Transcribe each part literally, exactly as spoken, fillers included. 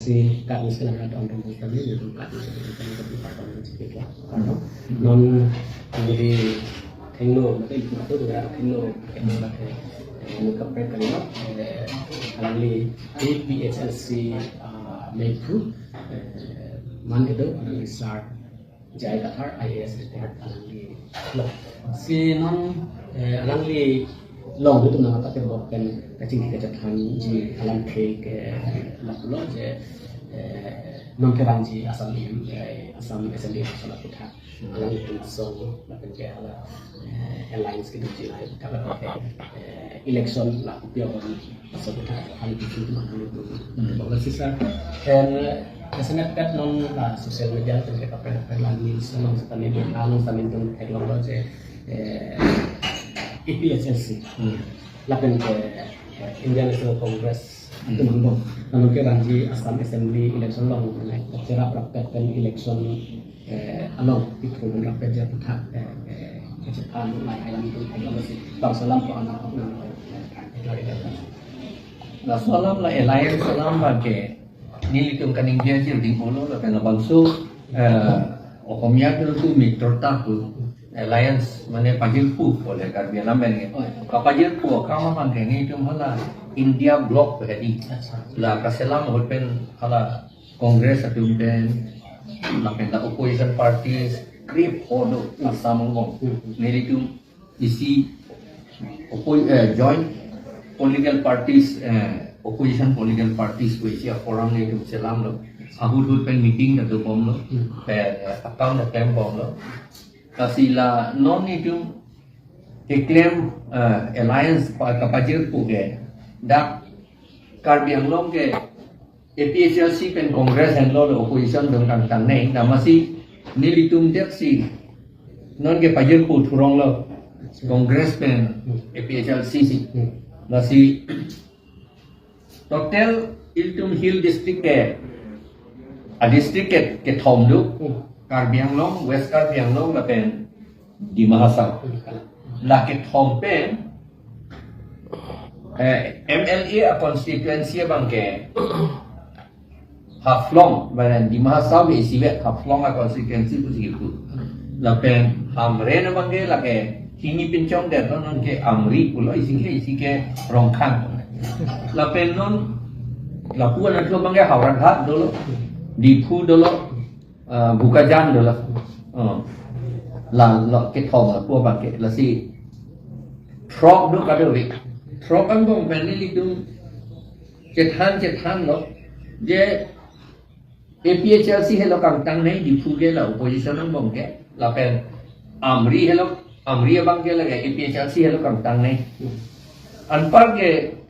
Si kat miskela rat on dong tadi, yaitu kat miskela rat on dong tadi, kat on dong tadi, kat on. Non, jadi, thengno, mate itu tu ya, thengno, thengno mate, eh, anu kaprek kali no, eh, alangli A P H L C, ah, mephu, eh, man kedo, alangli sir, J I Kathar, I A S retired, alangli lo. Si non, eh, alangli long itu nang atak ke bok pen kachingki kachethanji alam ke ke lapulo je, eh, non kerangji Assam, eh, Assam Assembly election aputhak. Alanglitum song lapen ke hala, eh, alliance kedoji la, kala, eh, election la kopi abang. Asal kita hal itu cuma hal itu. Hmm. Bahwa sisa, eh, kesenat kat non, ah, social media, kan kita pernah, pernah news, non seta news, ah, non seta news, eh, A P H L C. Hmm. Lapen ke, eh, Indian National Congress, hmm, itu mambom. Lalu ke ranji Assam Assembly election long, eh, cherap rapet pen election, eh, along, itu program rapet ja puthak, eh, eh, kecil anu, lai, lai, itu, itu masih bangsa lampu anak, anak, eh, eh, eh, eh, eh. Laso alam la alliance alam abangke nelitum kaningje ajir ding olo lapen labangso, eh, Ohomia atum mitrota pu alliance mane pajirpo pule Karbi alam pen ke. Oh, ya. Kapajirpo akam abangke nelitum hala India bloc hedi. Acha. La kaselam ahut pen hala Congress atum pen lapen la opposition parties krip hodo Assam angbong. Hmm. Nelitum isi oppo-, eh, joint political parties, eh, opposition political parties pu isi a-forum nelitum selamlo. Ahut ahut pen meeting ta dobomlo. Hmm. Pen, eh, akam ta klembomlo. Lasi la non nelitum keklem, eh, alliance pa kapajirpo ke dak Karbi Anglong ke A P H L C pen Congress henlo, lo opposition atum kangtangnei, amatsi nelitum det si non kepajirpo thurong lo Congress pen A P H L C si. Lasi total ilitum Hill District ke, a district ke, kethom do, Karbi Anglong, West Karbi Anglong lapen Dima Hasao. La kethom pen, eh, M L A a constituency abangke Haflong, baran Dima Hasao ke isivet Haflong a constituency pusi kipu. Lapen Hamren abangke lake hini pinchong det non ke Amri pulo isi ke, isi ke Rongkhang. Lapen non lapu anatthu abangke Howraghat dolo, Diphu dolo, eh, Bokajan dolo. Oh. La, lo kethom lapu abangke, lasi throk do kadokave. Throk angbong pen nelitum chethan chethanlo je A P H L C helo kangtangnei, Diphu ke la opposition angbong ke, lapen Amri helo, Amri abangke lake A P H L C helo kangtangnei. Anparke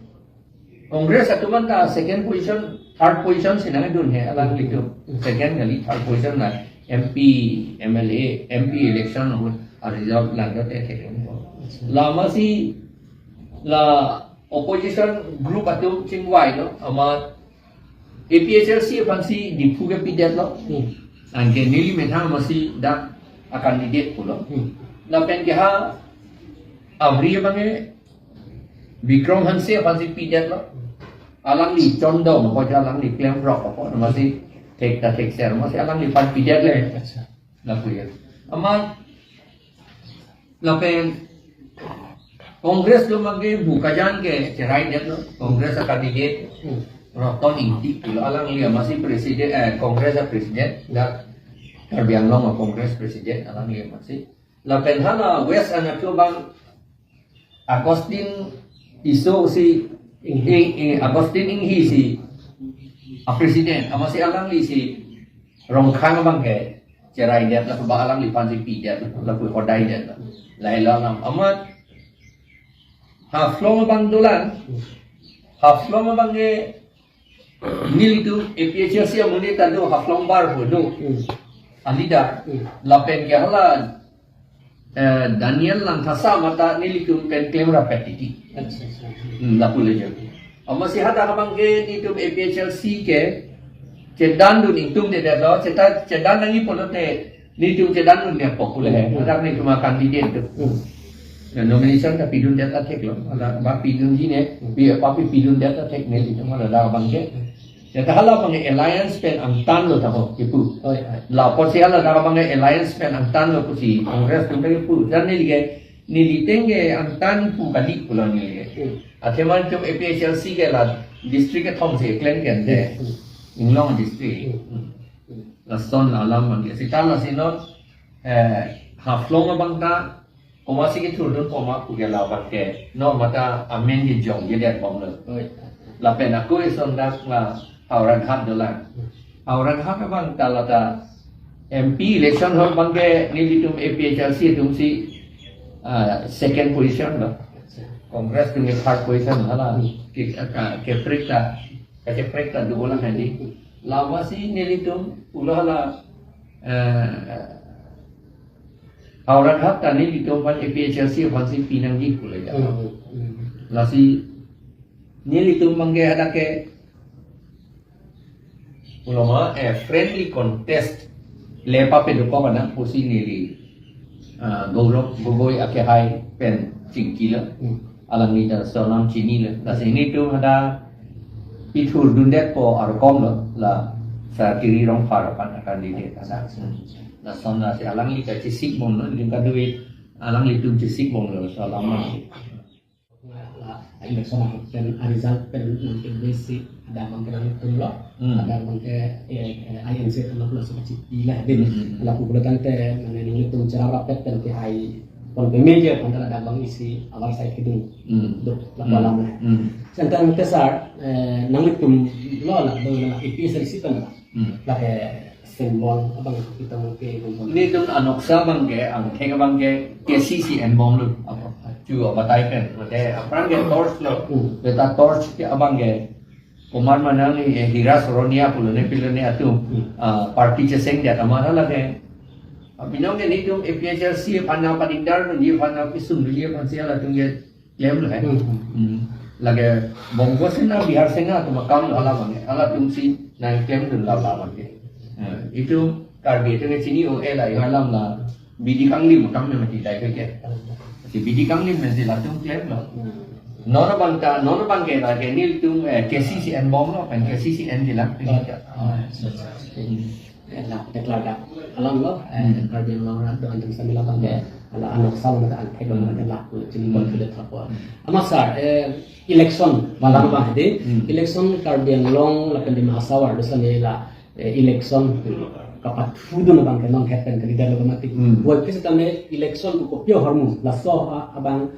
Congress atum anta second position, third position si nangdun he alanglitum. Second kali, third position la M P, M L A, M P election ahut a result langdunde theklong. La amatsi la opposition group atum chingvailo, amat A P H L C aphansi Diphu ke pidetlo. Hmm. Anke neli methang amatsi dak a candidate pulo. Hmm. Lapen ke ha Amri abangke Bikram Hanse aphansi pidetlo. Alangli chondom apot, alangli klemrok apot, amatsi thek ta thekser, amatsi alangliphan pidetle. Acha. Lapu ya. Amat lapen Congress atum abangke Bokajan ke cheraidetlo. Congress a candidate, hmm, Roton Ingti pulo, alangli amatsi president, eh, Congress a president, dak Karbi Anglong a Congress president, alangli amatsi. Lapen hala West anatthu abang Augustine Tisso si, Inghi. Ing-, Ing-, Augustine Inghi si a president, amatsi alangli si Rongkhang abangke cheraidet, lapu ba alangliphansi pidet, lapu hodaidet. Lahelo alam. Amat Haflong abang dolang, Haflong abangke nelitum A P H L C amonit ta do, Haflong Bar pu do. Hmm. A leader. Hmm. Lapen ke hala, eh, Daniel Langthasa mate nelitum pen klemrapet titi. Acha, acha. Hmm, lapu le jo. Amatsi hadak abangke nelitum A P H L C ke chedandun ingtungdedetlo, cheta-, chedan nangji pulote nelitum chedandun ne pokul he. Hmm. Hadak nelitum a candidate do. Hmm. Na nomination ta pidundet ta theklo. Hala ba pidunji ne, hmm, pi, papi pidundet ta thek nelitum hala dak abangke. Seta hala abang alliance pen angtan lo tamo kipu. Oi, oi. La apotsi hala dak abang alliance pen angtan lo pusi Congress atum ta kipu. Jan neli ke, neli ateng ke angtan pu kali pulang neli ke. Hmm. Athema itum A P H L C ke la district kethom si keklem ke ante. Hmm. Inglong district. Hmm. Hmm. Lason la alam abang ke. Seta lasi non, eh, Haflong abang ta komatsi kethurdun komat pu ke la abang ke, non mata amen kejongjedet bomlo. Oi. Lapen ako eson dak la Howraghat dolang. Howraghat abang ta la ta M P election ahut abang ke nelitum A P H L C atum si, ah, second position lo. Congress atum ke third position hala. Hmm. Ke, ka, kaprek ta, kaprek ta dolang hadi. Lasi nelitum pulo hala, eh, Howraghat ta nelitum aphan A P H L C aphansi pinangji pulo ya. Hmm, hmm. Lasi nelitum abang ke hadak ke pulo ma, eh, friendly contest le pape dokok anang pusi neli, ah, Gaurav Gogoi akehai pen chingkilo. Hmm. Alangli ta sonam chinilo. Lasi nelitum hadak kethurdundetpo arkom lo, la Sar Kiri Rongphar aphan a-candidate hadak. Lason lasi alangli ta chesik bomlo, lim kadui alanglitum chesik bomlo, so lama. La election ahut pen, a-result pen nangkebesi hadak abang ke nangtum lo. Hmm. Hadak abang ke, eh, eh, I N C atum lo pulo so kachipi la dei. Hmm, hmm, hmm. Lapu pulo tangte, mane nangtum cherap rapet pen ke ai pon peme je, pon ta hadak abang isi awar sai kedung. Hmm. Duk, lapu alam le. Hmm. Seta tangte sir, eh, nangtum lo la, do la A P H L C pen la. Hmm. Lake symbol abang kita mungkin symbol. Nelitum anoksa abang ke, angthek abang ke, K C C N bomlo. Apa? Chu abatai pen. Mate aphrang ke torch lo. Hmm. Beta torch ke abang ke. Kumar manang ni, eh, Hira Soronia pulo ne pilo ne atum. Hmm. Ah, party chesengdet amat hala ke. Abinong ke nelitum A P H L C aphan nangpadingdar, neli aphan nangpisung, neli aphansi halatum ke klemlo he. Hmm. Hmm. Lake Bongo Sena, Bihar Sena atum akam lo hala abang ke. Halatum si nangklemdun la la abang ke. Eh, itum Karbi atum ke chini-o-e la, ihalam la bidi kanglim akam me mati dai ke. Si bidi kanglim me si latum klemlo. Hmm. Non abang ta, non abang ke lake nelitum, eh, K C C N bomlo, pen K C C N dilang, pen. Oh. Kita. Oh. Hmm. Eh, la, deklar dak alam lo, eh, Hmm. Karbi Anglong rat do antum sambil abang ke, Hmm. ala anoksa lo mata angthek lo mata lapu, chini Hmm. pon kulit lapu. Hmm. Amat sir, eh, election, balang Hmm. abang hadi, Hmm. election Karbi Anglong lapen Dima Hasao arlo sani la, eh, election, kapathudun abang ke non het pen ke leader lo mati. Hmm. Buat ke setame election ko kopio hormu, laso a-, abang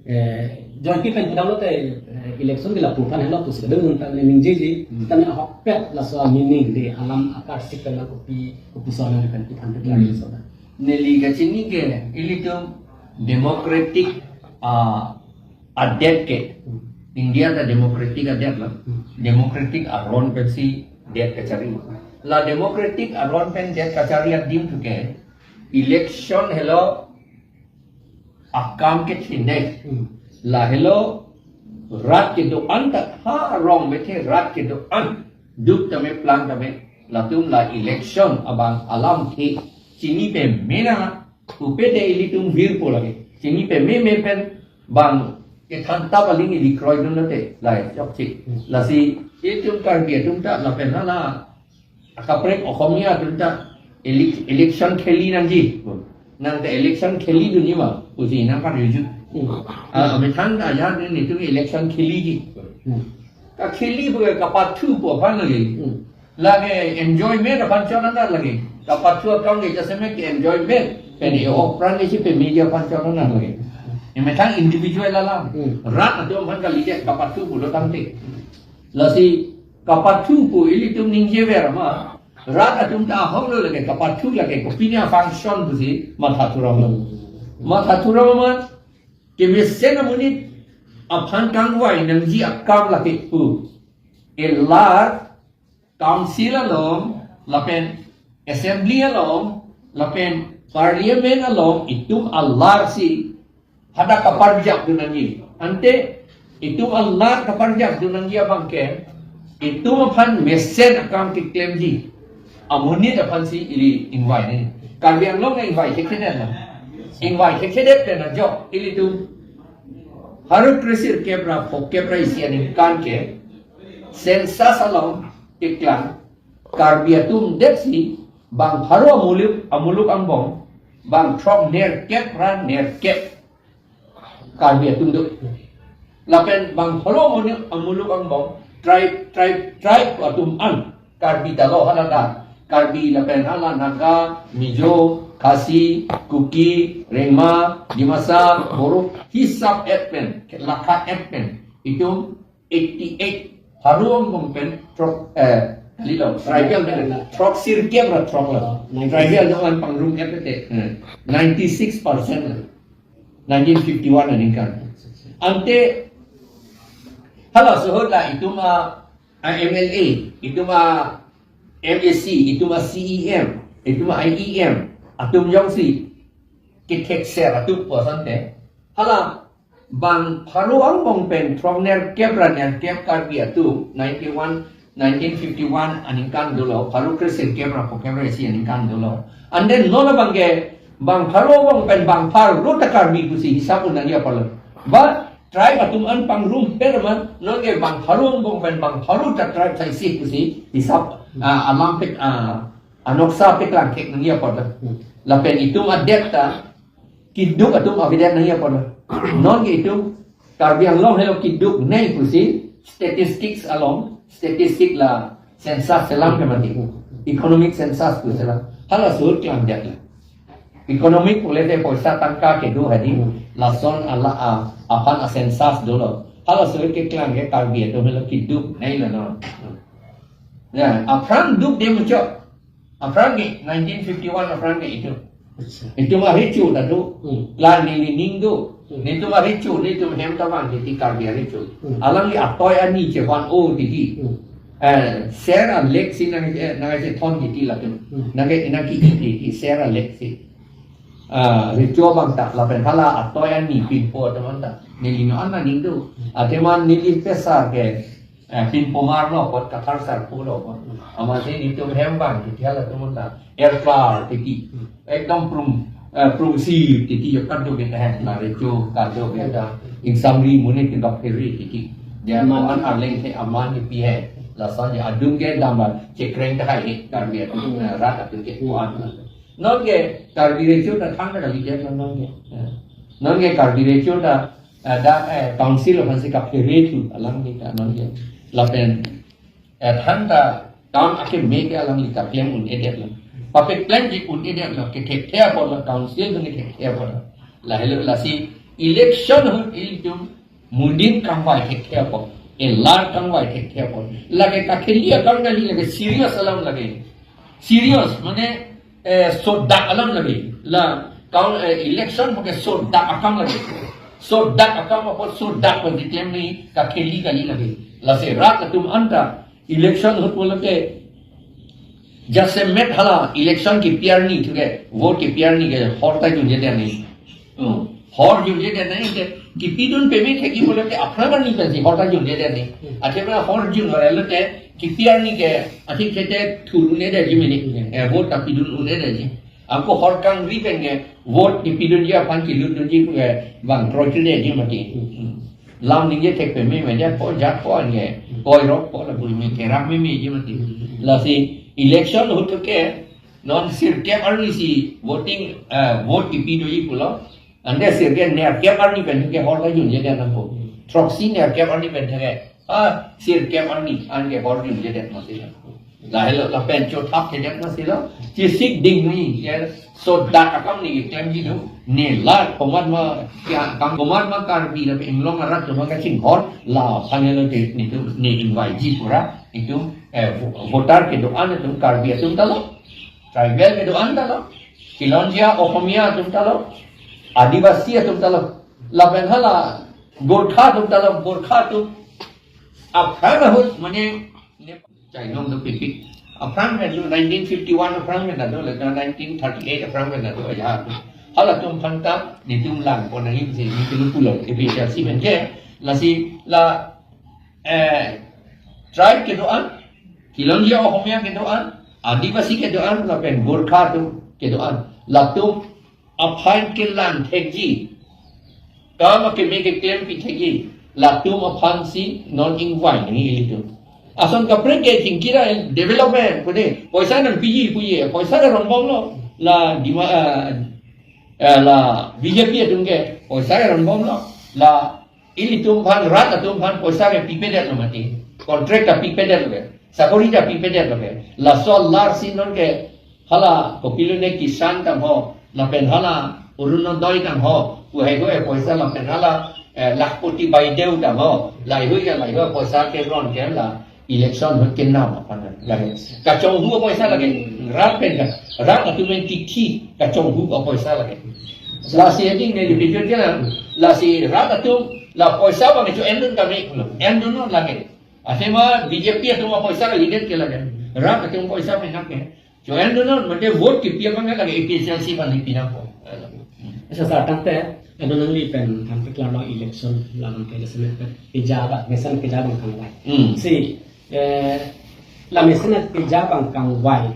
eh, Joyce pen pudam lote, eh, election ke lapu aphan helo pusi kadung tangte ningjeji, Hmm. tangte ahokpet laso meaning dei alam akarsik pen la kopi, kopi soal pen pi than Hmm. pen so. Neli kachini ke, ilitum democratic, ah, adet ke. Hmm. India ta democratic adet lo. Hmm. Democratic aron pensi det kachari. La democratic aron pen det kachari adim thu ke, election helo akam kethenei. Hmm. Lahelo rat kedo-an ta ha rong bethe rat kedo-an. Duk tame plang tame latum la election abang alamthe chini peme nang, upe te ilitum virpo lake. Chini pememe pen bang kethan ta paling ili kroidun lote lai chokche. Hmm. Lasi itum Karbi atum ta lapen hala akaprek Okhomia atum ta elec-, election kheli nangji. Nangta election khelidunji ma, pusi nangpar yuju. Hmm. Ah, amethang ta ya ni nitum election kheliji. Hmm. Kakheli pu kapathu pu aphan lake. Hmm. Lake enjoyment aphan chot nang lake. Kapathu akam ke jasemet ke enjoyment. Pen e-ok pran ke si pememe aphan chot nang lake. Emethang individual alam. Hmm. Rat atum aphan kali ke kapathu pulo tangte. Lasi kapathu pu ilitum ningjever ma, rat atum ta ahok lo lake kapathu lake kopine function pusi matha thuram lo. Matha thuram ma, kemesen amonit aphan kangvai nangji akam lake pu. Elar council along, lapen assembly along, lapen parliament along, itum alar si hadak kaparjapdun nangji. Ante itum alar kaparjapdun nangji abang ke, itum aphan mesen akam keklemji amonit aphan si ili ingvai nangji. Karbi Anglong ingvai thekthedet na. Ingvai thekthedet pen ajok ilitum pharo kresirkep ra phongokep ra isi aningkan ke census along keklang, Karbi atum detsi bang pharo amuluk, amuluk angbong, bang throknerkep ra nerkep Karbi atum do. Lapen bang pharo amuluk, amuluk angbong, tribe, tribe, tribe atum an Karbi ta lo hala ta. Karbi lapen hala Naga, Mizo, Khasi, Kuki, Rengma, Dimasa, Boro, hisap et pen, lakha et pen. Itum eighty-eight. Pharo angbong pen throk, eh, kalilo, tribal pen throksirkep ra throk lo. Oh, ninety-six. Tribal angbong an pangrum et te, eh, ninety-six percent lo. Nineteen fifty-one aningkan. Ante, halaso ahut la itum a, a M L A, itum a M A C, itum a C E M, itum a I E M, atum jongsi kethekser atum pu asonte. Hala bang pharo angbong pen throknerkep ra nerkep Karbi atum, ninety-one, nineteen fifty-one aningkan dolo, pharo kresirkep ra phokep ra isi aningkan dolo. And then non abang ke, bang pharo angbong pen bang pharo ta Karbi pusi hisap un nangji apotlo. But tribe atum an pangrum per man, non ke bang pharo angbong pen bang pharo ta tribe sai si pusi hisap, ah, alam pek, ah, anoksa peklang kek nangji apotlo. Hmm. Lapen itum adet ta, kiduk atum avedet nangji apotlo. Non ke itum Karbi Anglong helo kiduknei pusi statistics along, statistic la census selam ke mati. Economic census pu selam. Halaso ahut klangdet la. Economic pule te poisa tangka kedo hadi, lason ala a, aphan a census dolo. Halaso ahut keklang ke Karbi atum helo kiduknei la non. Ya, aphrang dukde muchot. Aphrang ke nineteen fifty-one aphrang ke itum. Acha. Itum arecho ta do. Hmm. La neli ning do. Hmm. Netum arecho, netum hem ta vang titi Karbi arecho. Hmm. Alangli atoi ani chevan-o titi. Hmm. Eh, ser alek si nang, eh, nangchethon titi latum. Hmm. Nangke, nangke-i titi, ser alek si. Ah, recho abang ta, lapen hala atoi ani pinpo atum an ta. Neli non aning do. Ateman neli pesar ke eh, pinpomar lo apot, kathar sarpo lo apot. Amatsi netum hem vang titi halatum an ta. Erklar titi. Ekdom prung, eh, prungsi titi jo kado ke ta hem, la recho kado ke ta. Ingsamri muni tin bak phiri titi. Dia aman arleng the aman ni pi he. Lason ja adung ke dam ba chekreng ta hai he Karbi atum, eh, rat atum ke kuan. Non ke Karbi recho ta thang ta kali ke non ke. Eh. Non ke Karbi recho ta, eh, da, eh, council aphansi kaphere thu alang ke ta non ke. Lapen, eh, thang ta kam akeme ke alangli ta klem un-edet lo. Pape klem ji un-edet lo, kethekthe apotlo, council atum kethekthe apotlo. Lahelo lasi election ahut ilitum mundin kangvai thekthe apot, elar kangvai thekthe apot. Lake kakheli akam kali, lake serious alam lake. Serious, mane, eh, sodak alam lake. La, kau, eh, election puke sodak akam lake. Sodak akam apot sodak pen keklem ni kakheli kali lake. Lasi rat atum an ta election ahut pulo ke jasemet hala election kepi arni thu ke, vote kepi arni ke hor ta junjedet ni. Hmm. Hor junjedet ni ke, kepidun peme thekji pulo ke aphrang arni pensi hor ta junjedet ni. Hmm. Athema hor jun hor elo te, kepi arni ke, athik thete thur un-edetji mene. Hmm. Eh, vote ta pidun un-edetji. Ako hor kangri pen ke, vote kepidunji aphan kelutdunji ke, bang troitu detji mati. Hmm. Lam ningje thek peme me ja po jat po an ke, koirok po la bui me kerak memeji mati. Hmm. Lasi election ahut ke, non sirkep arni si voting, eh, vote kepi doji pulo. Ante sirkep nerkep arni pen ke hor ta junjedet nangpo. Throksi nerkep arni pen ke, ah, sirkep arni an ke hor junjedet mati. Lahelo lapen chothap thedet mati lo. Chesik ding ni, ya, sodak akam ni klemji do. Ne la komat ma, ya, kam komat ma Karbi lapen Anglong arat atum kachinghon, la aphan lo te netum, ne ingvaiji pura, netum, eh, vo-, voter kedo-an atum Karbi atum ta lo. Tribal kedo-an ta lo. Khilonjia Ohomia atum ta lo. Adivasi atum ta lo. Lapen hala Gorkha atum ta lo, Gorkha atum. Aphrang ahut mane ne chainom do pipik. Aphrang pen do nineteen fifty-one aphrang pen do, le nineteen thirty-eight aphrang pen do ya. Halatum aphan ta netum lang pon nangji si netum pulo A P H L C pen ke. Lasi la, eh, tribe kedo-an, Khilonjia Ohomia kedo-an, Adivasi kedo-an, lapen Gorkha atum kedo-an. Latum aphan kelang thekji, kam akeme keklempi thekji, latum aphansi non ingvai nangji ilitum. Ason kaprek ke chingkira development pune poisa nangpiji puji, poisa ke rongbomlo. La dima, eh, eh, la B J P atum ke poisa ke rongbomlo. La ilitum aphan, rat atum aphan poisa ke pipedetlo mati. Contract ta pipedetlo ke. Sakori ta pipedetlo ke. Laso alar si non ke hala kopilo ne Kisan tang ho, lapen hala Orunodoi tang ho, pu haihui poisa lapen hala, eh, Lakhpati Baideo tang ho, lahaihui ke lahaihui poisa ke ron ke la election ahut kenam aphan lake. Kachonghu poisa lake, rat pen ka, rat atum pen kithi kachonghu poisa lake. Lasi edi ne lipijun ke na, lasi rat atum la poisa bang cho-endun kami, endunnon lake. Asema B J P atum poisa kalidet ke lake. Rat atum poisa pen lake. Cho-endunnon, mate vote kipi abang lake A P H L C aphan kipi nangpo. Asa sir, tangte, anu nangli pen tangte klarlo election labang ke semet pen keja abang, mesen keja abang kangvai. Hmm. Si, eh, la mesen keja abang kangvai.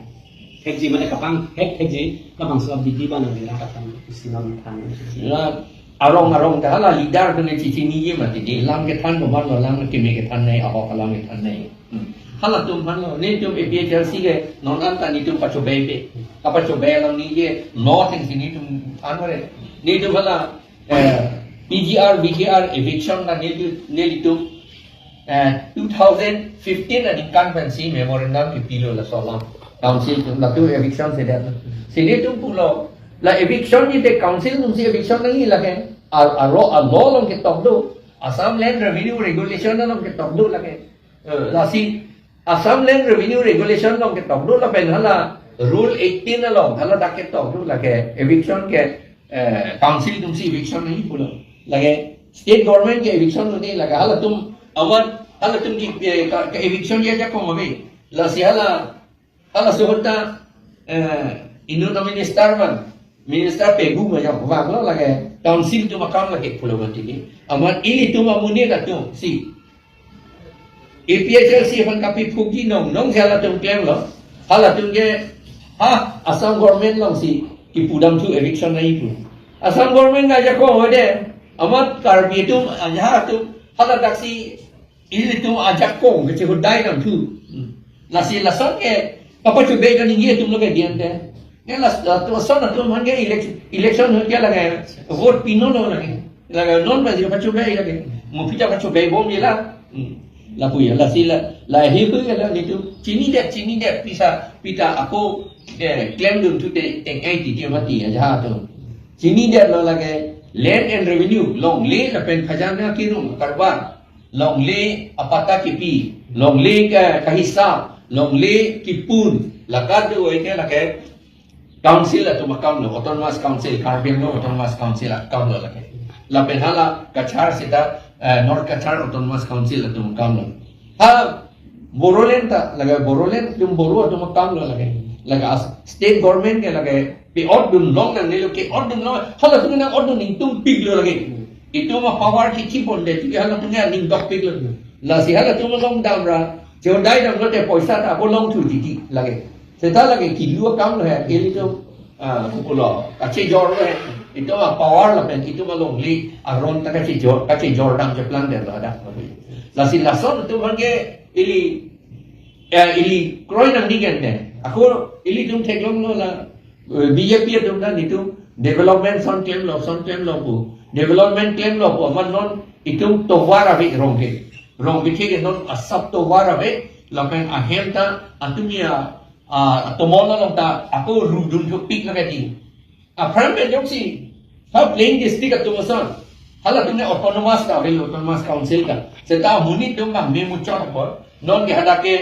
Hekji mane kapangthek hekji, labangso abidi abang nangli la katan isi non than. La arong arong ta hala leader atum ke chichiniji mati di, lam kethan komatlo, lam keme kethan nai, ahok alam kethan nai. Hmm. Halatum aphanlo, netum A P H L C ke non anta netum pachobei pe. Kapachobei along ne ke law thengsi netum anware. Netum hala, eh, P G R, V G R eviction ta netum, nelitum, eh, two thousand fifteen aningkan pensi memorandum kipilo laso alam. Council atum, latum eviction sedet. Si netum pulo, la eviction ji te council atumsi eviction nangji lake. A, a law, a law along ketok do. Assam Land Revenue Regulation along ketok do lake. Eh, lasi Assam Land Revenue Regulation along ketok do lapen hala Rule eighteen along hala dak ketok do lake eviction ke, eh, council atumsi eviction nangji pulo. Lake state government ke eviction nangji lake halatum amat halatum ke, eh, ka, ka eviction ajakong ave. Lasi hala Halaso ahut ta, eh, inut aminister abang, minister Pegu abang vanglo lake, council atum akam lake pulo mati ke. Amat ilitum amonit atum si A P H L C aphan kapiphukji nong, nong si halatum klemlo. Halatum ke, ha, Assam government alongsi kipudam thu eviction nangji pu. Assam government ke ajakong ave de, amat Karbi atum, aja atum, hala daksi ilitum ajakong kachehudai nangthu. Hmm. Lasi lason ke kapachobei kaningje atumlo ke diante. Ne las, lason atum aphan ke elec-, election ahut ke lake vote pinonlo lake. Lake non ba kapachobei lake. Mo pita pachobei bomji la. Hmm. Lapu ya, lasi la, lahaihui ke la netum chinidet, chinidet pisa, pita ako, eh, klemdun thu te teng-ai titi mati aja atum. Chinidetlo lake Land and Revenue, longle lapen khajana kirung karbar. Longle apatta kipi, longle ke kahisap, longle kipun, la kadokave ke lake council atum akamlo, Autonomous Council, Karbi Anglong Autonomous Council akamlo lake. Lapen hala Cachar seta, eh, North Cachar Autonomous Council atum akamlo. Ha, Bodoland ta, lake Bodoland atum Boro atum akamlo lake. Lake as-, state government ke lake pe-otdun longnangnelo, ke-otdun long, halatum nang-otdun ningtungpiklo lake. Itum apower kithi pondet, itum halatum aning dokpiklo. Lasi halatum along damra, chehudai damlote poisa ta ako longthu titi lake. Seta lake kilu akamlo he, ilitum, ah, kukulo, kachejorlo he. Itum apower lapen, itum alongle, aron ta kachejor, kachejor dam cheplangdetlo hadak. Lasi lason atum aphan ke ili, eh, ili kroi nangji kente. Ako ilitum theklonglo la, eh, B J P atum ta netum development ason klemlo, ason klemlo pu. Development klemlo pu, amat non itum tovar ave rong ke. Rong bithe ke non asap tovar ave, lapen ahem ta atum ya, ah, atomon along ta ako rudun thupik lake di. Aphrang pen jongsi, ha plain district atum ason, halatum ne autonomous ta avelo, Autonomous Council ta. Seta amonit atum bang memuchot apot, non ke hadak ke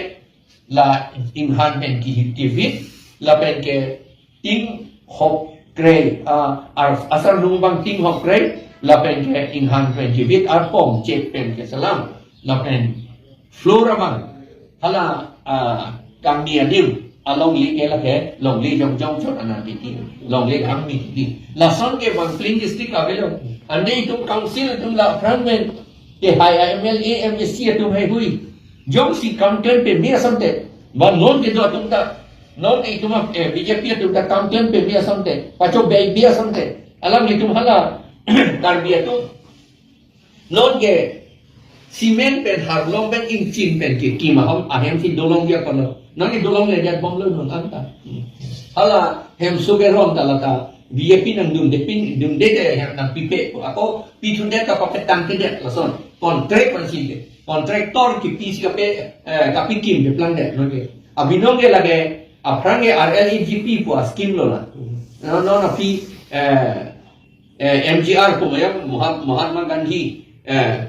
la inghan pen kihip kivit, lapen ke ting hop krei, ah, ar-, asar lung abang ting hop krei, lapen ke inghan pen kivit arpong chek pen keselam, lapen floor abang, hala, ah, kangni adim, alongle ke lake, longle jongjong chot anan titi, longle kangni titi. Lason ke bang plain district avelo, ante itum council atum la aphrang pen, ke hai M L A, M A C atum haihui. Jongsi kam klem peme asonte, ba non kedo atum ta, non itum, eh, B J P atum ta kam klem peme asonte, pachobei pi asonte, alanglitum hala, Karbi atum, non ke, Cement pen, harlong pen, ingchin pen kekim ahom ahem si dolong dia kono. Nangli dolongledetbomlo non anta. Hala hemso ke rom ta lata B J P nangdunde pin, dunde de hem nangpipe. Ako pithudet kapapetangtedet lason. Contract pensi de. Contractor kipi si kape, eh, kapikimpe plangdet non ke. Abinong ke lake aphrang ke R L A G P pu a-scheme lo la. No, no, no, pi, eh, eh, M G R pu ya, Moha-, Mahatma Gandhi, eh,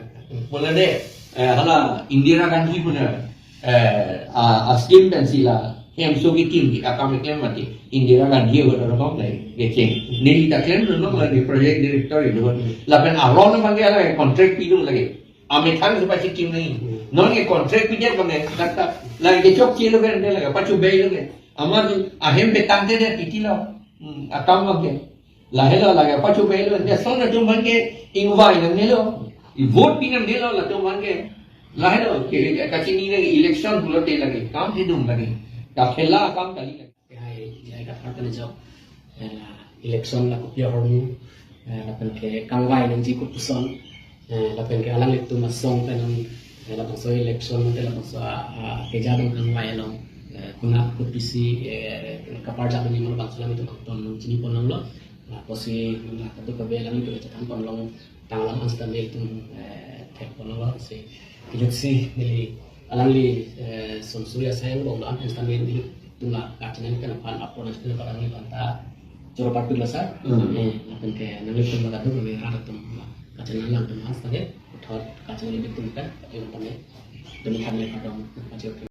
pu lade, eh, hala Indira Gandhi pu na, eh, a, a-scheme pensi la hemso kekim ke akam keklem mati Indira Gandhi pu na rokok lai kecheng. Neli ta klemlo non la ni project director itu. Lapen aron abang ke ala contract pidun lagi. Amethang si pachikim nangji. Hmm. Non ke contract pidet bang ke, kata, lake chokchelo pen de lake, pachobeilo ke. Amat ahem petangtedet titi lo. Hmm, akam bang ke. Lahelo lake, pachobeilo, de son atum bang ke, ingvai nangnelo. I vote pi nangnelo, latum bang ke. Lahelo, ke, kachini nangji election pulote lake, kam hidung lake. Kakhela kam kali lake. Hai, jai kathar kan jok, eh, election la kopi ahormu, eh, lapen ke kangvai nangji kopuson, eh, lapen ke alanglitum asong pen, eh, labangso election, te labangso a, a, keja dong kangvai along, eh, konat kopisi, eh, kaparjap ni mo labangso alanglitum angton nangchini pon longlo, lapusi nang katu kabe alanglitum chethan pon long, tanglam ansi ta nelitum, eh, thek pon longlo si. Kejut si neli alangli, eh, son suri asai angbong do-an ansi ta nelitum la kachannang pen aphan apor ansi ta alangli aphan ta choro parpik lo sir. Hmm. Eh, lapen ke nanglitum la kaduk neli rat atum la kachannang lang atum ansi ta ke puthot kachannang nelitum kan, eh, lapen ke demi kami kadong kachannang.